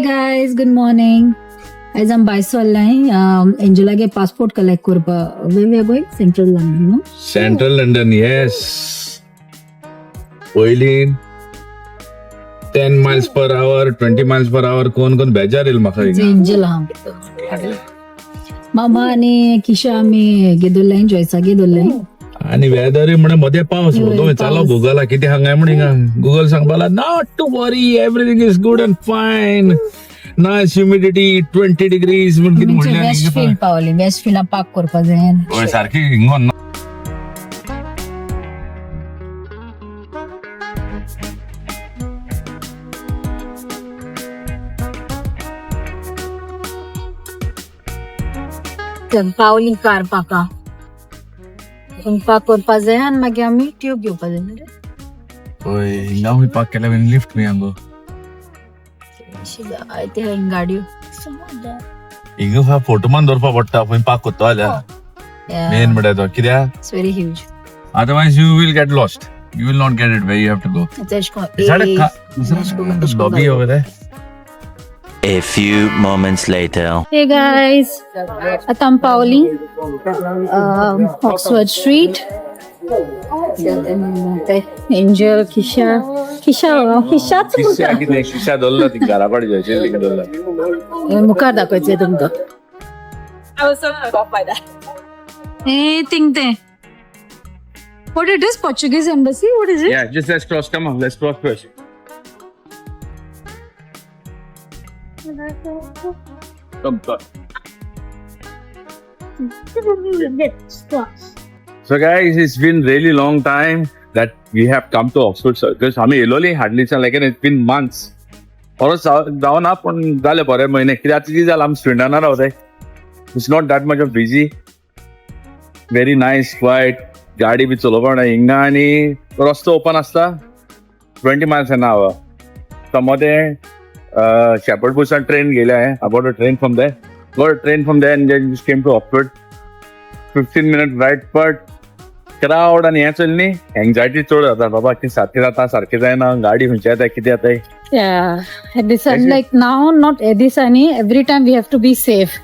Guys, good morning. आयज आमी भायर सरलाय एंजलागे पासपोर्ट कलेक्ट करपा. Where we are going? Central London, no? Central London, yes. पयलीं 10 miles per hour, 20 miles per hour कोण कोण बेजार येईल म्हाका हिंगा. एंजल हा मामा आनी किशा आमी घेदोल्लाय, जॉयसागे दोल्लाय. आणि वेदर म्हणे मध्ये पावस. हय, तो चालो. पावस. गुगला किती हांगाय म्हण हिंगा Google सांगपाला, not to worry, everything is good and fine, nice humidity, 20 degrees म्हण कितें म्हणलें. वेस्ट फील्ड पावली. वेस्ट फिल्डा पार्क करपा जाय. हय, सारकी हिंगा. पावली कार पाका पार्क करपा जाय आनी मागीर आमी ट्यूब घेवपा जाय न्हू रे? हय, हिंगा खंय पार्क केल्या लिफ्ट खंय हांगो. अशी जायते हांगा गाडयो. हिंगा फोटो मान दवरपा पडटा खंय पार्क करतो जाल्यार मेन म्हळ्यार तो कित्याक It's very huge. Otherwise you will get lost, you will not get it where you have to go. It's lobby over there. A few moments later. Hey guys, आता आमी पावली ऑक्सफर्ड स्ट्रीट. एंजल, किशा, किशा, किशाच. किस्सा कितें किस्सा दवरला ती घरा कडेन जायचे दवरला. मुखार दाखवायचंय तुमकां. हे थिंग ते. What it is? Portuguese embassy? What is it? Yeah, just let's cross. Come on, let's cross first. Come, come. So guys, it's been really long time that we have come to Oxford Circus. आम्ही येलोली hardly, like it's been months. परत जावना पण जाले बरे म्हयने. कित्याक आतां कितें जालां, आमी स्विंडना रावताय. It's not that much of busy, very nice, quiet. गाडी बी चलोवपाक मेळटा हिंगा आनी रस्तो ओपन आसता 20 miles an hour. So मदें शेपर्ड बुशान ट्रेन गेले. I got a train from there, got a train from there and then just came to Oxford. 15 minute ride, but crowd आनी हें चल न्ही, एंगजायटी चड जाता बाबा की सारकें जाता, सारकें जायना, गाडी खंयची येता, कितें जाता. Yeah, at this Actually- like now, not at this any. Every time we have to be safe.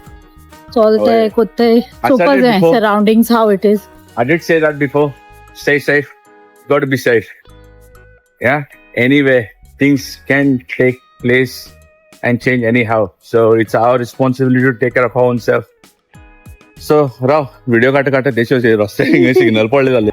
चलते होय. कुत्ते said it before. Surroundings how it is. I did say that before. Stay safe. Got to be safe. Yeah. Anyway, things can take place and change anyhow. So it's our responsibility to take care of our own self. So, Rao video काट काट देशो रस्ते signal पडले जाले.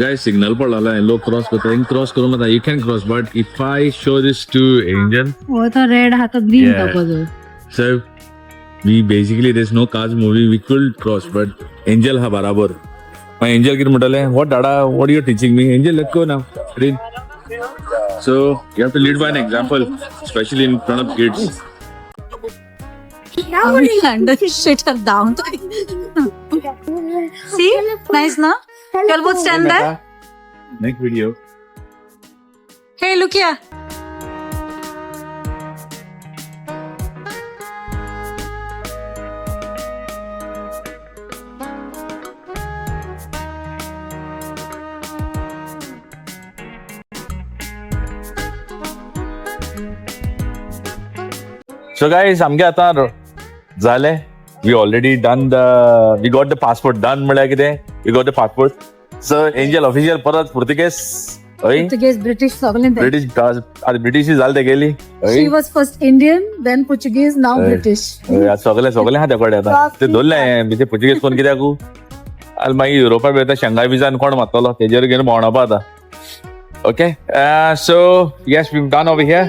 Guys, signal पडलेला आहे, लोक cross करता. क्रॉस करू नका. You can cross, but if I show this to Angel, हो तो रेड हा तो ग्रीन Yeah. दाखवतो. So we basically, there's no cars moving, we could cross, but Angel हा बराबर. My Angel कितें म्हणटाले, "What, dada, what you teaching me?" Angel, let go now, green. So you have to lead by an example, especially in front of kids. London street are down. See, nice na? You'll both stand there. Make video. Hey, look here. So guys, आमगे आतां जालें. We already done the we got the passport done. म्हळ्यार कितें, we got the passport. So Angel official परत पुर्तुगेज हय. Portuguese, British, सगळे. British, आतां British जाले तेगेली हय. She was first Indian, then Portuguese, now Hey. British. हय, आतां सगळे सगळे आहा त्या कडेन. आतां ते दवरले ते पुर्तुगेज कोण कित्याकू आनी मागीर युरोपा बी वयता, शंघाय विजान कोण मारतलो तेजेर घेवन भोंवडावपा आतां. Okay, so yes, we done over here,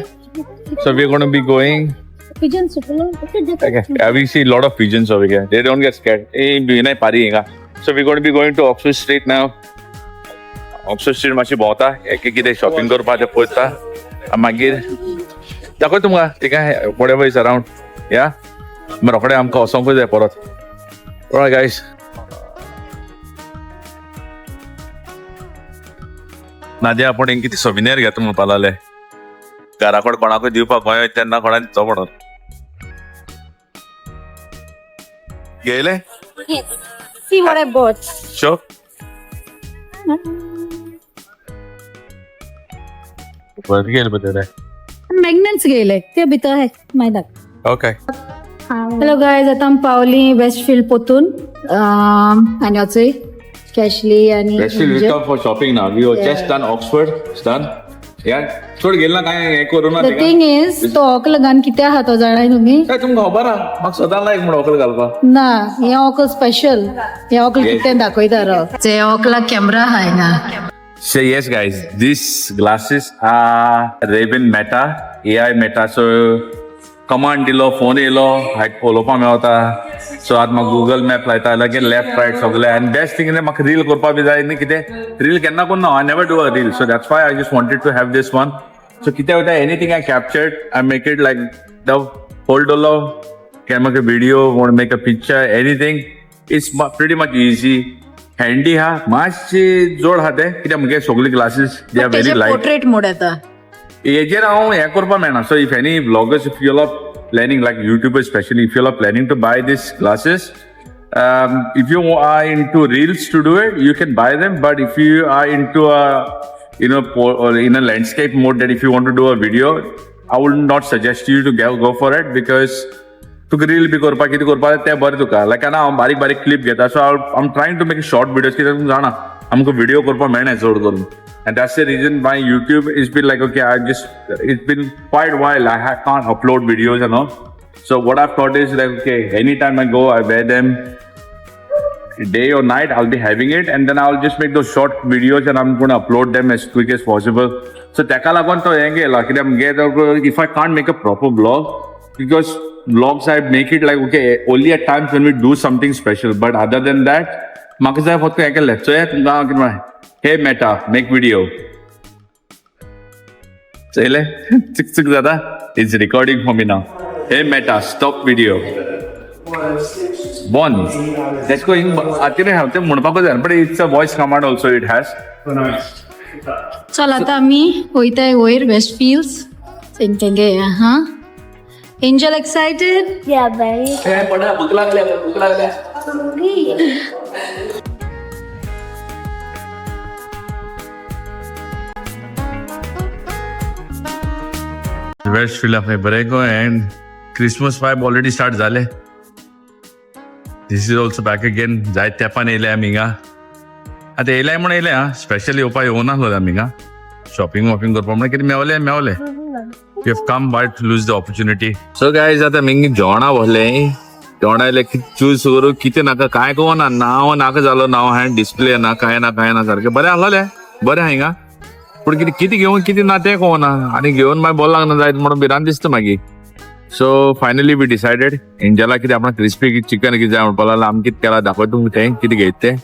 so we gonna be going. Pigeons. Okay. Yeah, we see a lot of pigeons over here. They don't get scared. Eh, नाही पारी हिंगा. So we're going to be going to Oxford Street now. Oxford Street मातशी भोंवता, एक एक कितें shopping करपा तें पळयता आनी मागीर दाखय तुमकां थिंगा whatever is around. Yeah, मागीर रोखडे आमकां वचोंकूय जाय परत. Alright guys. Nadia आपण हिंग कितें सोविनियर घेता म्हणपा लागले. घरा कडेन कोणाकूय दिवपाक गोंय तेन्ना कोणाक दिवचो म्हणून. गेले. See what I bought. Show. बरं गेलं बरं. मॅग्नेट्स गेले ते भितर आहे माहिती. ओके. हॅलो गायज, आता आमी पावली वेस्ट फील्ड पोतून आनी वचूय कॅशली आणि Westfield, we come for shopping now. We were just done Oxford. It's done. Yeah. सोड गेल ना काय हे करू ना. The thing is तो ऑकल घान कित्या आहा तो जाणाय तुमी? काय तुमकां खबर आहा, म्हाका सदां लायक म्हण वकल घालपा. ना, हे ऑकल स्पेशल, हे ऑकल कितें दाखयता राव, ते ऑकला कॅमेरा आहाय ना. So yes guys, these glasses are Ray-Ban Meta, AI Meta. So command दिलो, फोन येयलो, हायक उलोवपा मेवता. सो आतां म्हाका गुगल मॅप लायता, लगेच लेफ्ट रायट सगळे. आनी बेस्ट थिंग म्हाका रील करपा बी जाय न्ही, कितें रील केन्ना करून I never do a reel, so that's why I just wanted to have this one. So कितें वयता, anything I captured, I make it like the hold दवरलो, can make a video, want make a picture, anything, it's pretty much easy, handy. हा मातशी जोड आहा ते कित्याक मुगे सगळे glasses, they are very light. Portrait mode येता. हेजेर हांव हें करपाक मेळना. So if any vloggers, if you are planning, like YouTuber specially, if you are planning to buy this glasses, if you are into reels to do it, you can buy them. But if you are into a or in a landscape mode, that if you want to do a video, I would not suggest you to go for it, because तुका reel बी करपाक कितें करपाक तें बरें तुका. लायक आनी हांव बारीक बारीक क्लिप घेता, so I am trying to make short videos, कित्याक तुमकां जाणा आमकां व्हिडिओ करपाक मेळना चड करून. And that's the reason my YouTube is been like, okay, I just, it's been quite while I have can't upload videos and all. So what I thought is like, okay, any time I go, I wear them, day or night I'll be having it, and then I'll just make those short videos and I'm going to upload them as quick as possible. So ताका लागून तो हें गेला, कित्याक मुगे if I can't make a proper vlog, because vlogs I make it like, okay, only at times when we do something special, but other than that म्हाका जाय फक्त हें केलें. चोयात तुमकां हांव कितें म्हणा. Hey Meta, make video. चोयलें, चिक चिक जाता. It's recording for me now. Hey Meta, stop video. Bon. Let's go in. आती हांव तें म्हणपाकूच जाय, but it's a voice command also it has. चल, आता आमी वयताय वयर वेस्ट फिल्ड्स तेंगे. हा, एंजल excited? Yeah, very. भूक लागल्या, भूक लागल्या. Hungry. Waste field खंय बरें गो and Christmas vibe already start जाले. This is also back again. जायत तेंपान येयले आमी हिंगा. आतां येयले म्हण येयले, हा स्पेशल येवपा येवना आसलो आमी हिंगा शॉपिंग वॉपिंग करपा म्हण कितें मेवले मेवले. You have come but lose the opportunity. So guys, आतां मिंग जेवणा बसले. जेवणा येयले, चूज करू कितें नाका कांय कळना, नांव नाका जालो, नांव हांवें डिस्प्ले ना कांय ना कांय ना. सारकें बरें आसलें, बरें आहा हिंगा, पूण कितें कितें घेवन कितें ना तें कळना आनी घेवन मागीर बोल लागना जायत म्हणून भिरांत दिसता मागीर. So finally we decided, Angela कितें आपणाक क्रिस्पी चिकन कितें जाय म्हणपाक लागला. आमी कितें केलां दाखयता तुमकां तें कितें घेत तें.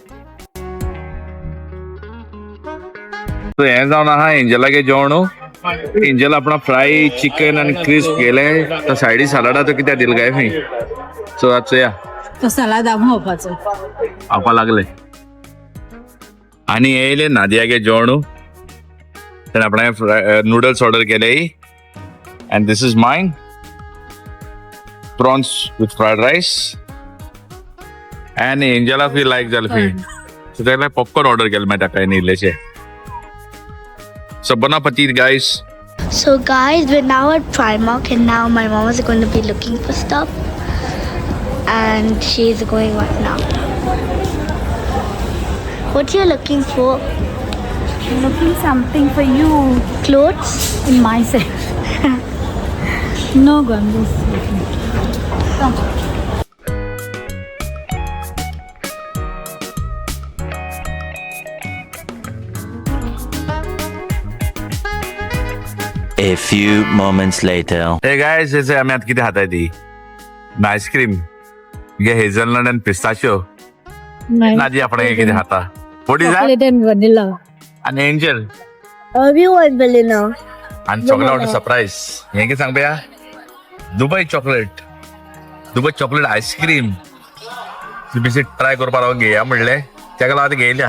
सो हें जावन आहा एंजलागे जेवण. एंजल आपणा फ्राय चिकन आनी क्रिस्प गेले, तो सायडी सलाडा तो कित्याक दिल काय खंय. सो आतां चोया. तो सलाद आमी खावपाचो. खावपा लागले आनी येयले नादियागे जेवण. तेणें आपणें नुडल्स ऑर्डर केले and this is mine, prawns with fried rice. And एंजलाक बी लायक जालें खंय, सो ताका पॉपकॉर्न ऑर्डर केलें. मागीर ताका आनी इल्लेशें. So bon appetit, guys. So guys, we're now at Primark and now my mom is going to be looking for stuff. And she's going right now. What you looking for? Looking something for you. Clothes? In myself. No, go, I'm just looking. Come. A few moments later. Hey guys, हेचे आमी आतां कितें खाताय ती ice cream गे, hazelnut आनी पिस्ताच्यो. नादी आपण कितें खाता? What is that? Chocolate and vanilla. आनी एंजल? We want vanilla. आनी चॉकलेट सरप्राईज हें कितें सांग पया, Dubai chocolate, Dubai chocolate ice cream. तुमी ट्राय करपा लागून घेया म्हणलें, तेका लागून आतां घेयल्या.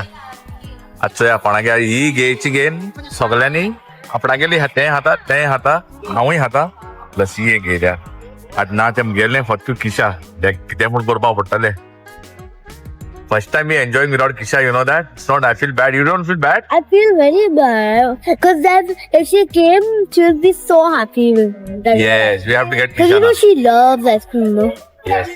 आतां चोया कोणागे ही घेयची घेवन सगल्यांनी आपणागेली तें खाता, तें खाता, हांवूय खाता, प्लस ही एक घेयल्या. आतां ना तें गेलें फक्त किशा कितें म्हूण करपाक पडटलें. First time we enjoying without Kisha, you know that? It's not I feel bad. You don't feel bad? I feel very bad because then if she came, she would be so happy with that. Yes, we have to get Because Kisha you know now. she loves ice cream, no? Yes.